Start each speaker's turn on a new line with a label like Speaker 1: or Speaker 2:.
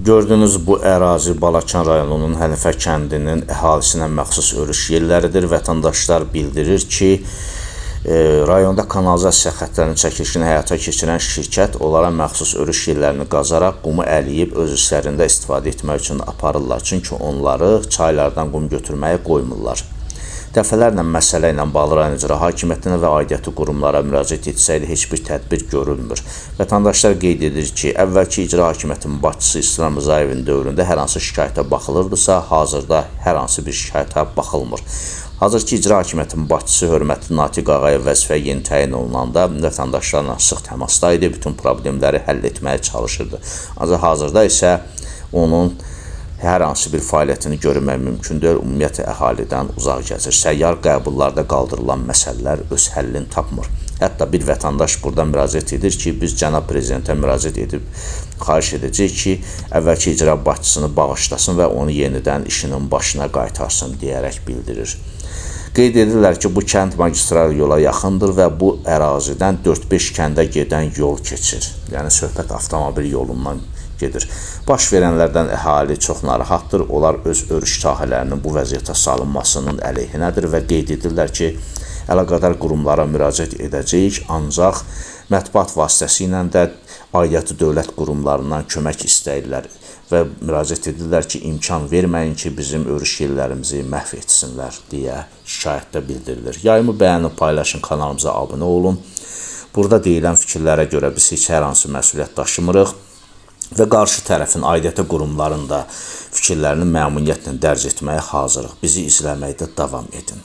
Speaker 1: Gördüyünüz bu ərazi Balakən rayonunun Hənifə kəndinin əhalisinə məxsus örüş yerləridir. Vətəndaşlar bildirir ki, rayonda kanalizasiya xəttlərinin çəkilişini həyata keçirən şirkət onlara məxsus örüş yerlərini qazaraq qumu əliyib öz işlərində istifadə etmək üçün aparırlar. Çünki onları çaylardan qum götürməyə qoymurlar. Dəfələrlə məsələ ilə bağlı rayon icra hakimiyyətinə və aidiyyəti qurumlara müraciət etsək də heç bir tədbir görülmür. Vətəndaşlar qeyd edir ki, əvvəlki icra hakimiyyətinin başçısı İslam Rzayevin dövründə hər hansı şikayətə baxılırdısa, hazırda hər hansı bir şikayətə baxılmır. Hazırki icra hakimiyyətinin başçısı hörmətli Natiq Ağayev vəzifəyə yeni təyin olunanda vətəndaşlarla sıx təmasda idi, bütün problemləri həll etməyə çalışırdı. Ancaq hazırda isə onun hər hansı bir fəaliyyətini görmək mümkün deyil, ümumiyyətlə əhalidən uzaq gəzir. Səyyar qəbullarda qaldırılan məsələlər öz həllini tapmır. Hətta bir vətəndaş buradan müraciət edir ki, biz cənab prezidentə müraciət edib xahiş edəcəyik ki, əvvəlki icra başçısını bağışlasın və onu yenidən işinin başına qaytarsın deyərək bildirir. Qeyd edirlər ki, bu kənd magistral yola yaxındır və bu ərazidən 4-5 kəndə gedən yol keçir. Yəni söhbət avtomobil yolundan gedir. Baş verənlərdən əhali çox narahatdır. Onlar öz örüş sahələrinin bu vəziyyətə salınmasının əleyhinədir və qeyd edirlər ki, əlaqədar qurumlara müraciət edəcəyik, ancaq mətbuat vasitəsilə də aidiyyəti dövlət qurumlarından kömək istəyirlər və müraciət edirlər ki, imkan verməyin ki, bizim örüş yerlərimizi məhv etsinlər deyə şikayətdə bildirilir. Yayımı bəyənib paylaşın, kanalımıza abunə olun. Burada deyilən fikirlərə görə biz heç hər hansı məsuliyyət daşımırıq və qarşı tərəfin aidiyyəti qurumların da fikirlərini məmnuniyyətlə dərc etməyə hazırıq. Bizi izləməkdə davam edin.